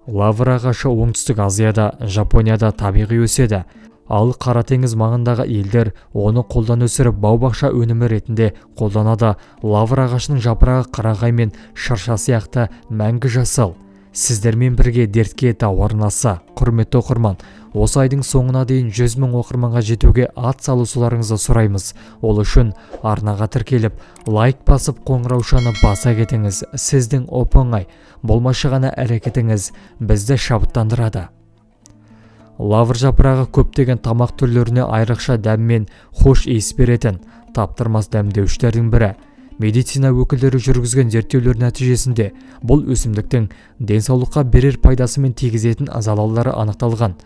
Лавр ағашы Оңтүстік Азияда, Жапонияда табиғи өседі. Ал Қара теңіз маңындағы елдер оны қолдан өсіріп, бау-бақша өнімі ретінде қолданады. Лавр ағашының жапырағы қарағай мен шырша сияқты мәңгі жасыл. Сіздермен бірге дертке дауа арнасы. Құрметті оқырман, осы айдың соңына дейін 100 мың оқырманға жетуге ат салушыларыңызды сұраймыз. Ол үшін арнаға тіркеліп, лайк басып, қоңыраушаны баса кетіңіз. Сіздің оп-оңай, болмашы ғана әрекетіңіз бізді шабыттандырады. Лавр жапырағы көптеген тамақ түрлеріне айрықша дәм мен хош иіс беретін таптырмас дәмдеуіштердің бірі. Медицина өкілдері жүргізген зерттеулер нәтижесінде бұл өсімдіктің денсаулыққа берер пайдасы мен тигізетін залалдары анықталған.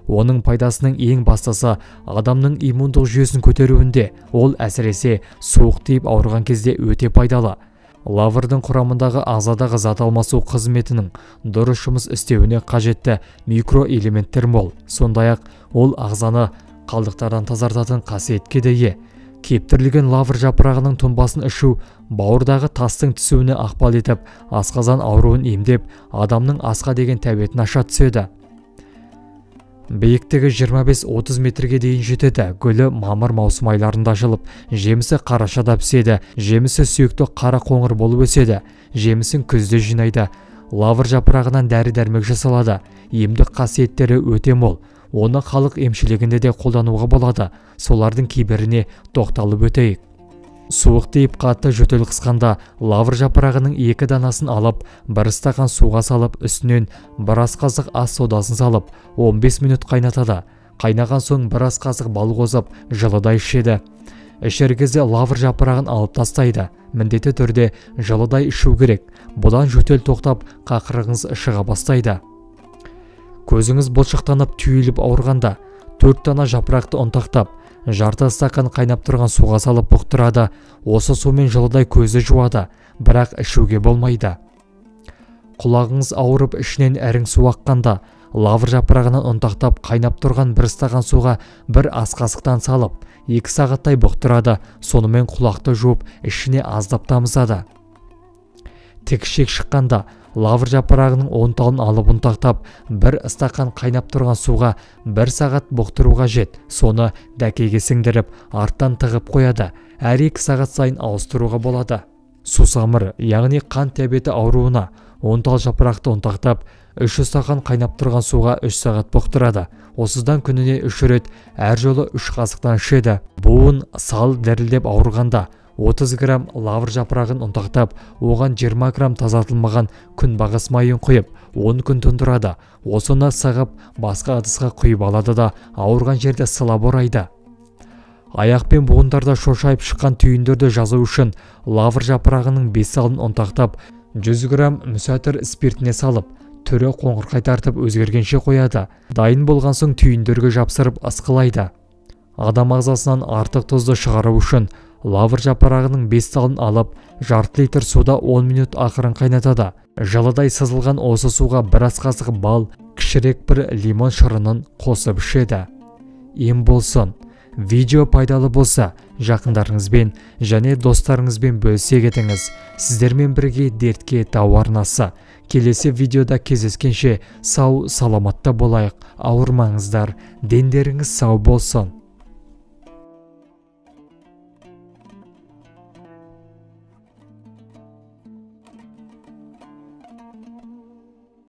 Оның пайдасының ең бастысы адамның иммундық жүйесін көтеруінде, ол әсіресе суық тиіп ауырған кезде өте пайдалы. Лаврдың құрамындағы ағзадағы зат алмасу қызметінің дұрыс жұмыс істеуіне қажетті микроэлементтер мол. Сондай-ақ ол ағзаны қалдықтардан тазартатын қасиетке де ие. Кептірілген лавр жапырағының тұнбасын ішу бауырдағы тастың түсуіне ықпал етіп, асқазан ауруын емдеп, адамның асқа деген тәбетін аша түседі. Биіктігі 25-30 метрге дейін жетеді. Гүлі мамыр-маусым айларында ашылып, жемісі қарашада піседі. Жемісі сүйекті қара қоңыр болып өседі. Жемісін күзде жинайды. Лавр жапырағынан дәрі-дәрмек жасалады. Емдік қасиеттері өте мол. Оны халық емшілігінде де қолдануға болады. Солардың кейбіріне тоқталып өтейік. Суық тиіп қатты жөтел қысқанда лавр жапырағының 2 данасын алып, 1 стақан суға салып, үстінен бір ас қасық ас содасын салып, 15 минут қайнатады. Қайнаған соң бір ас қасық бал қосып, жылыдай ішеді. Ішер кезде лавр жапырағын алып тастайды. Міндетті түрде жылыдай ішу керек. Бұдан жөтел тоқтап, қақырығыңыз шыға бастайды. Көзіңіз бұлшықтанып түйіліп ауырғанда 4 дана жапырақты ұнтақтап, жарты стақан қайнап тұрған суға салып бұқтырады. Осы сумен жылыдай көзді жуады, бірақ ішуге болмайды. Құлағыңыз ауырып, ішінен ірің су аққанда лавр жапырағынан ұнтақтап қайнап тұрған 1 стақан суға 1 ас қасықтан салып, 2 сағаттай бұқтырады. Сонымен құлақты жуып, ішіне аздап тамызады. Тік ішек шыққанда лавр жапырағының 10 талын алып ұнтақтап, 1 стақан қайнап тұрған суға 1 сағат бұқтыру қажет. Соны дәкеге сіңдіріп, арттан тығып қояды. Әр 2 сағат сайын ауыстыруға болады. Сусамыр, яғни қан диабеті ауруына 10 тал жапырақты ұнтақтап, 3 стақан қайнап тұрған суға 3 сағат бұқтырады. Осыдан күніне 3 рет, әр жолы 3 қасықтан ішеді. Буын, сал дірілдеп ауырғанда 30 грамм лавр жапырағын ұнтақтап, оған 20 грамм тазартылмаған күнбағыс майын құйып, 10 күн тұндырады. Осыны сығып, басқа ыдысқа құйып алады да, ауырған жерді сылап орайды. Аяқ пен буындарда шошайып шыққан түйіндерді жазу үшін лавр жапырағының 5 талын ұнтақтап, 100 грамм мүсәтір спиртіне салып, түрі қоңырқай тартып өзгергенше қояды. Дайын болған соң түйіндерге жапсырып ысқылайды. Адам ағзасынан артық тұзды шығару үшін лавр жапырағының 5 талын алып, жарты литр суда 10 минут ақырын қайнатады. Жылыдай сызылған осы суға бір ас қасық бал, кішірек бір лимон шырынын қосып ішеді. Ем болсын. Видео пайдалы болса, жақындарыңызбен және достарыңызбен бөлісе кетіңіз. Сіздермен бірге дертке дауа арнасы. Келесі видеода кездескенше сау саламатта болайық. Ауырмаңыздар, дендеріңіз сау болсын.